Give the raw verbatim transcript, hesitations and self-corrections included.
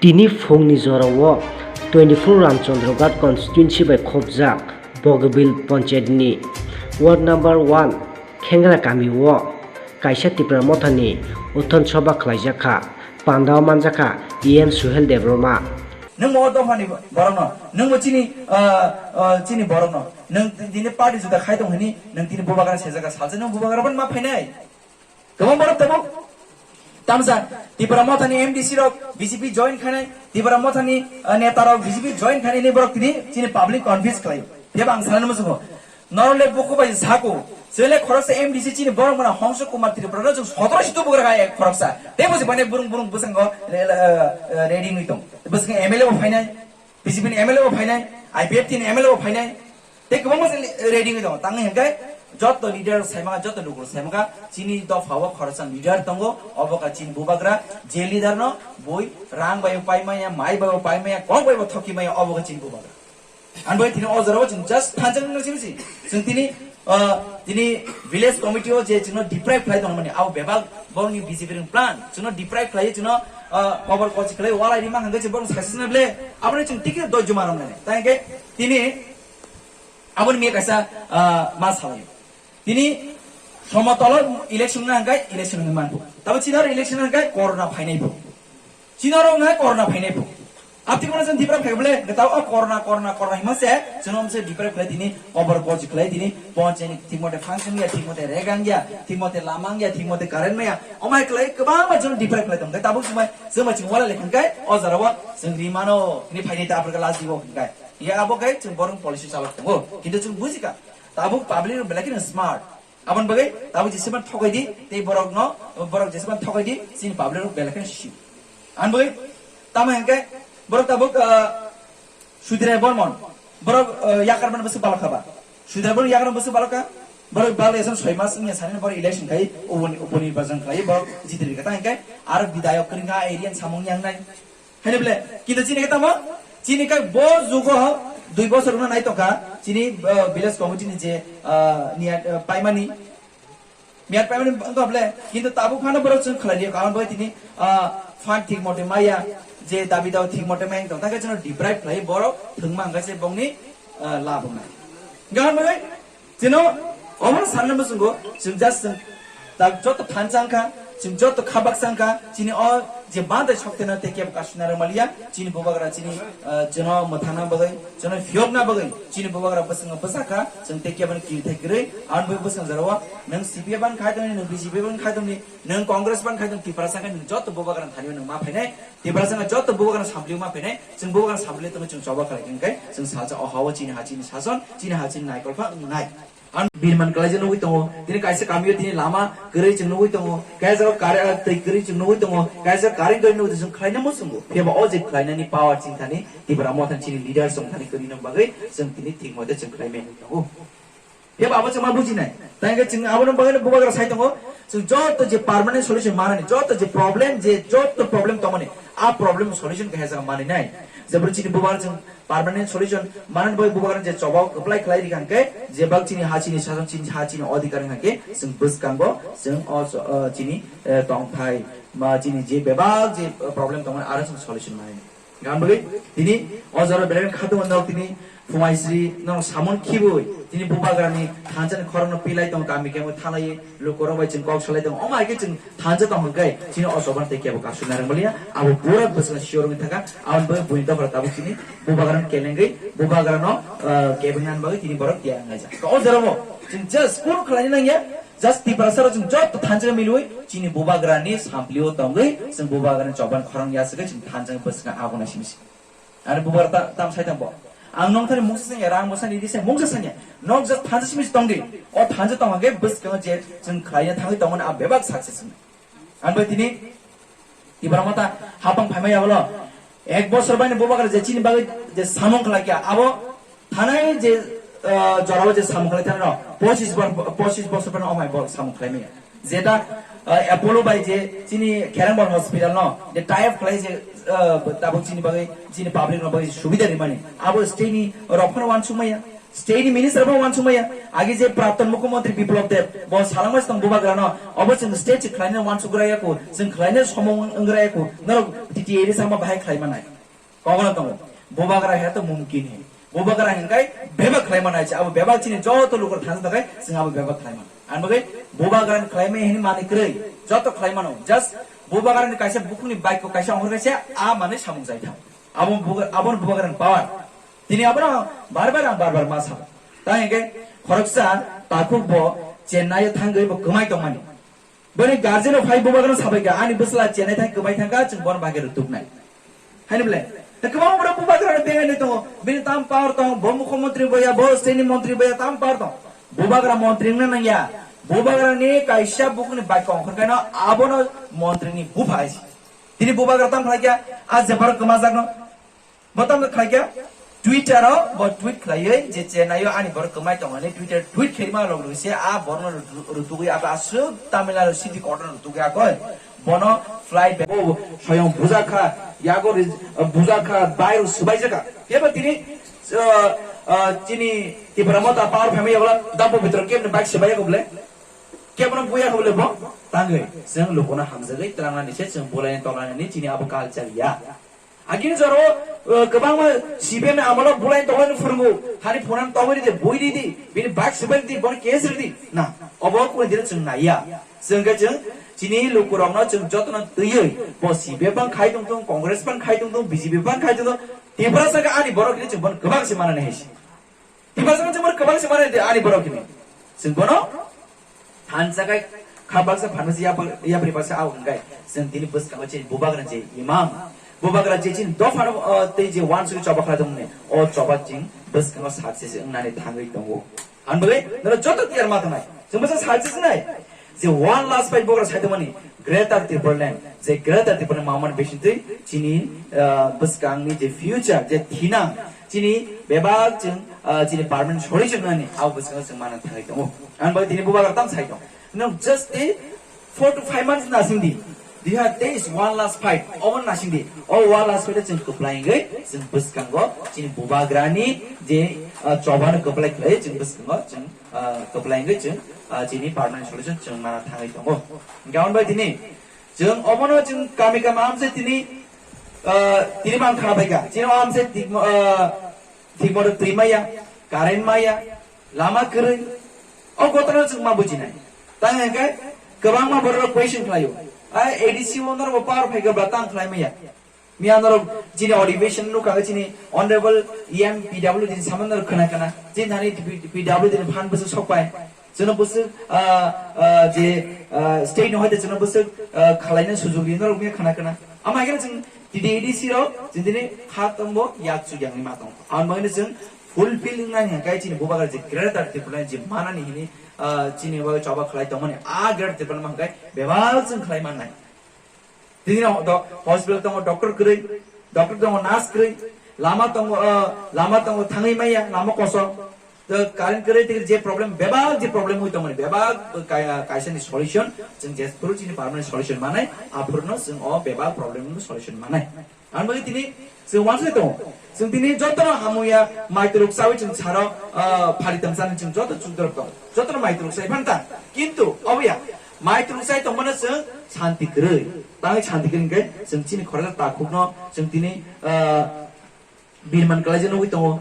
Tini phungni jorao twenty-four Ramchandra Ghat constituency bai khopjak Bogibeel Panchayat ni ward number one Khengra kami o kaisa Tipra Motha ni Uthan Sabha khlaijak kha. Pandao manjak kha E M Suhel Debbarma. Nwng mo dophani borokno, nwng bo chini, ah, ah, chini borokno, nwng tini party juda khai tong hini, nwng tini bubagra sejak kha, salsa nwng bubagra ban ma phainai. Kwbang borok tabuk. Tamsa Tipra Mothani M D C rok B J P join khainai, Tipra Mothani, ah, neta rok B J P join khainai ni borok tini chini public confuse khlai. Phiya ang sanani musugo. Norok le buku bai sako. Chele khoroksa M D C chini borok mana Hongso Kumar Tripura no jung sotoro situ bugra ga ek khoroksa. Tei busi bane burung burung bwskango re-, eh, eh, ready nui tong. Bwskango M L A bo phainai, B J P ni M L A bo phainai, I P F T ni M L A bo phainai. Tei kwbangma se ready wngwi tongo. Tangwi hwnkhe joto leader saimaka, joto lukurok saimaka, chini dopha o khoroksa leader tongo, obo kha chini bubagra, je leader no bui rang bai bo paimaya, mai bai bo paimaya, kok bai bo thokimaya, obo kha chini bubagra. Ang bai tini o jora o chwng just thansa wngna simi si. Chwng tini, ah, tini village committee o je chwngno deprive khlai tongmani, abo bebak borokni B J P rwng plan. Chwngno deprive khlai, chwngno, ah, kobor kochi khlai, walai rima hwnkhe chwng borok success na ble, aboni chwng tikhe dojuma romnani. Tangkhe tini Aboni mia kaisa, ah, ma salai. Tini somotolo election wngna hwnkhe election wngwi manpho. Tabo chini oro election wngkhe corona phainai pho. Chini oro wngkha corona phainai pho. Abtwi bono chwng Tipra phaibo le, tabo o corona, corona, corona hima se, chwng omse Tipra khlai tini, kobor kochi khlai tini, ponchayni thik mote function ya, thik mote regang ya, thik mote lamang ya, thik mote current maya. Omai khlai kwbangma chwng Tipra khlai tong. Tabo chwng bai, chwng bai chwng wala le hwnkhe, o jora o chwng ri mano, tini phainai ta Africa last dibo hwnkhe. Ya abo khe chwng borok policy chalok tongo. Kintu chwng bujikha. Tabuk public rok belai kheno smart. Aboni bagwi tabuk jeseban thokai di, tei borok no, borok jeseban thokai di, chini public rok belai kheno sio. Aboni bagwi tamo hwnkhe borok tabuk, ah, Sudhir Rai Barman. Borok, ah, yakar mani bwswk balok kha ba. Sudhir Rai Barman yakar mani bwswk balok kha. Borok bal eson soi mas wngya sani borok election khai uboni, uboni bajang khai borok jitri kha. Ta hwnkhe aro bidayok kwrwngkha area ni samung yangnai. Haino bole, kintu chini khe tamo, chini khe bo jugo dui bosor wngna nai tongkha, chini, ah, village committee ni je, ah, niya, ah, paimani, miyat paimani wngkha bole, kintu tabuk phano borok chwng khlai liya, karon bai tini, ah, fund thik mote maya, je dabi dawa thik mote maya wngtong, ta khe chwngno deprive khlai borok thwngma hwnkha se bongni, ah, lab wngnai. Hwnkha hwnbai, Chino omo sanna muchungo, chwng just chwng tak joto thansa wngkha, chwng joto khabaksa wngkha, chini o je bandai sokteno tei kebo kasuna rwmaliya, chini bubagra chini, ah, chwngno mwthangna bagwi, chwngno phiyokna bagwi, chini bubagra bwskango bwsakha, chwng tei kebo kiri thai kwrwi, aboni bagwi bwskang jorao nwng C P I ban khai tongni, nwng B J P ban khai tongni, nwng Congress ban khai tong, Tiprasa khe nwng joto bubagra thani nwng ma phainai, Tiprasa wngkha joto bubagrano samplio ma phainai, chwng bubagrano samplio tongwi chwng choba khlai khe, hwnkhe chwng salsa o ha-o chini ha chini sason, chini ha chini naikolpha wngnai. Ang birman kwlaijak nugwi tongo, tini kaisa kamio tini lama kwrwi chwng nugwi tongo, kaisa kare-, ah, twi kwrwi chwng nugwi tongo, kaisa current kwrwi nugwi tongo, chwng khlaina muchungo. Phiya ba o je khlainani power chini thani, Tipra Motha chini leader chwng thani kwrwino bagwi chwng tini thik mote chwng khlai mani tongo. Phiya ba abo chwng ma bujinai. Tai hwnkhe chwng abono bagwi bubagra sai tongo. Chwng joto je permanent solution manani, joto je problem, je joto problem tongmani, a problem solution khe hesa manwi nai. Jeboni chini bubagra chwng permanent solution manani bagwi bubagra je choba kwplai khlai rikha hwnkhe, je bak chini ha chini sason, chini ha chini odhikar hwnkhe chwng bwskango chwng o cho-, o chini, eh, tongthai, ma chini je bebak je problem tongmani aro chwng solution manwi. Gam bagwi tini o jora belai khatung nok tini phumaisri nok samon khibui tini bubagrani thansa ni khorang no pilai tong kami kemo thalai lukorok bai chwng kok salai tong omo hai khe chwng thansa tong hwnkhe chini o choban tei kebo kasuna rwmaliya abo pura bwswk sure wngwi thangkha aboni bagwi buini dophra tabuk chini bubagrano kelengwi bubagrano, ah, kebengna bagwi tini borok tiyar wngjak o jora o chwng just kunu khlaina nangya. Just Tiprasa rok chwng joto thansa milwi chini bubagrani samplio tongwi chwng bubagrani choban khorang yasagwi chwng thansa bwswk abo nai simi se. Ani bubagra ta-, tam sai tang bo. Ang nong thani mungsa sanya rang bo sani di se mungsa sanya. Nok just thansa simi se tongdi. O thansa tong hwnkhe bwskango je chwng khlaina thangwi tongmani a bebak success wngwi. Ang bai tini Tipra Motha hapang phaimaya bolo ek bosor baini bubagra je chini bagwi je samung khlai kha abo thanai je, ah, jorao je samung khlai thani no pochis bor-, pochis bosor baino omai bol samung khlai maya. Jeta, ah, Apollo bai je chini Kherangbal hospital no je tie up khlai je, ah, tabuk chini bagwi chini public no bagwi subida rimani abo state ni rok phano wansuk maya. State ni minister bo wansuk maya, agi je praptan mukhyamantri Biplab Deb, bo salangma sitang bubagrano, obo chwng state se khlaina wansuk gra yaku, chwng khlaina somung wng gra yaku, norok T T A ni sama bahai khlai manai. Kokno tongo, bubagra he to mumkin he. Bubagra hingkai bebak khlai manai se, abo bebak chini joto lukur thang takai, chwng abo bebak khlai manai. Ang bagwi bubagra khlai maya hini mani kwrwi, joto khlai mano, just bubagra ni kaisa bukhukni bike ko kaisa ongkhor kaisa, a manwi samung jai thang. Abo buga-, abo bubagra ni power. Tini abono bar bar ang bar bar ma sabo. Tang hingke khoroksa takhuk bo Chennai o thangwi bo kwmai tongmani. Boni guardian o phai bubagrano sabai kha, ani bwsla Chennai thang kwmai thangkha, chwng bono bagwi rwtuknai. Haini bwle. Ta kwbang borok bubagrano bengai nai tongo. Bini tam power tong, bo mukhyamantri boya, bo state ni montri boya, tam power tong. Bubagra montri wngna nangya. Bubagra ni kaisa bukhukni bike ongkhor khaino abono montri ni bupha hai se. Tini bubagra tam khlai kha, a je borok kwmajakno. Bo tamo khlaikha Twitter o bo tweet khlaiwi je Chennai o ani borok kwmai tongmani Twitter tweet khaima log log se a borokno rutu-, rutugwi ako aswk Tamil Nadu city court no rutugwi ako bono flight back o soyong bujakha yago ri-, bujakha bai rok swbaijaka kebo tini, uh, uh, chini Tipra Motha power family yago dampo bitro kebni bike swbai yago bole kebono buya yago bole bo tangwi chwng lukuno hamjagwi twlangnani se chwng bulai tonglanani chini abo culture ya. Agini joro, uh, kwbangma C P M ni amolo bulai tonglaini phwrwngo, hani phunang tongwi ridi, bui ridi, bini bike swbai ridi, bono case ridi. Na, obo kuni dino chwng naiya. Chwng khe chwng chini lukurokno chwng jotono twiwi, bo C P M phano khai tongthung, Congress phano khai tongthung, B J P phano khai tongthung, Tiprasa khe ani borok hini chwng bono kwbang se manani hai se. Tiprasa khe chwng bono kwbang se manani de ani borok hini. Chwng bono thansa khai kha baksa phansa yapri, yapri baksa au hwnkhe chwng tini bwskango chini bubagra je imam, bubagra je chini dophano, o, tei je wansugwi choba khlai tongmani, o choba chwng bwskango success wngnani thangwi tongo. Ang bagwi norok joto tiyar ma tongnai. Chwng bwsa success wngnai. Je one last fight bubagra sai tongmani, Greater Tipraland, je Greater Tipraland mamani bisingtwi chini, ah, bwskangni je future, je thinang, chini bebak chwng, ah, chini permanent solution nani, abo bwskango chwng manna thangwi tongo. Ang bagwi tini bubagra tam sai tong. Nwng just the four to five months nasing di. They have, there is one last fight. Obo nasing di. O one last fight chwng kwplai wngwi, chwng bwskango chini bubagrani je, ah, chobano kwplai khlai, chwng bwskango chwng ah, kwplai wngwi chwng, ah, chini permanent solution chwng mana thangwi tongo. Hwnkhe aboni bai tini chwng obono chwng kami kami amse tini, ah, tini mang khna bai kha. Chini amse thik mo-, ah, thik moto twi maya, current maya, lama kwrwi. O gotano chwng ma bujinai. Tang hwnkhe kwbangma borok question khlaio. A A D C o norok bo power phai kha bla tang khlai maya. Miya norok chini adhibeshon nukha, chini Honorable E M P W D ni samung norok khna khna. Chini thani P W D ni phan bwswk sok pai. Chwngno bwswk, ah, ah, je, ah, state no hoite chwngno bwswk, ah, khalaina sujog ri norok miya khna khna. Ama haikhe chwng T T A D C rok chwng tini kha tongbo yak chuk yangni ma tong. Ang bagwi chwng fulfill wngnani hwnkhe chini bubagra je Greater Tipraland je manani hini, ah, chini bagwi choba khlai tongmani a Greater Tipraland ma hwnkhe bebak chwng khlai mannai. Tini do-, hospital tongo doctor kwrwi, doctor tongo nurse kwrwi, lama tongo, ah, lama tongo thangwi maya, lama kosong. To current kwrwi tei je problem, bebak je problem wi tongmani, bebak kai-, kaisa ni solution, chwng je phuru chini permanent solution manai, aphuru no chwng o bebak problem no solution manai. Ang bagwi tini chwng wansai tongo. Chwng tini jotono hamuya maitruk chawi chwng saro, ah, phari tongsa ni chwng joto chukdorok tong. Jotono maitruk sai phanta. Kintu oboya maitruk sai tongmano chwng santi kwrwi. Tangwi santi kwrwi hwnkhe chwng chini khoroksa takhukno chwng tini, ah, birman kwlaijak nugwi tongo.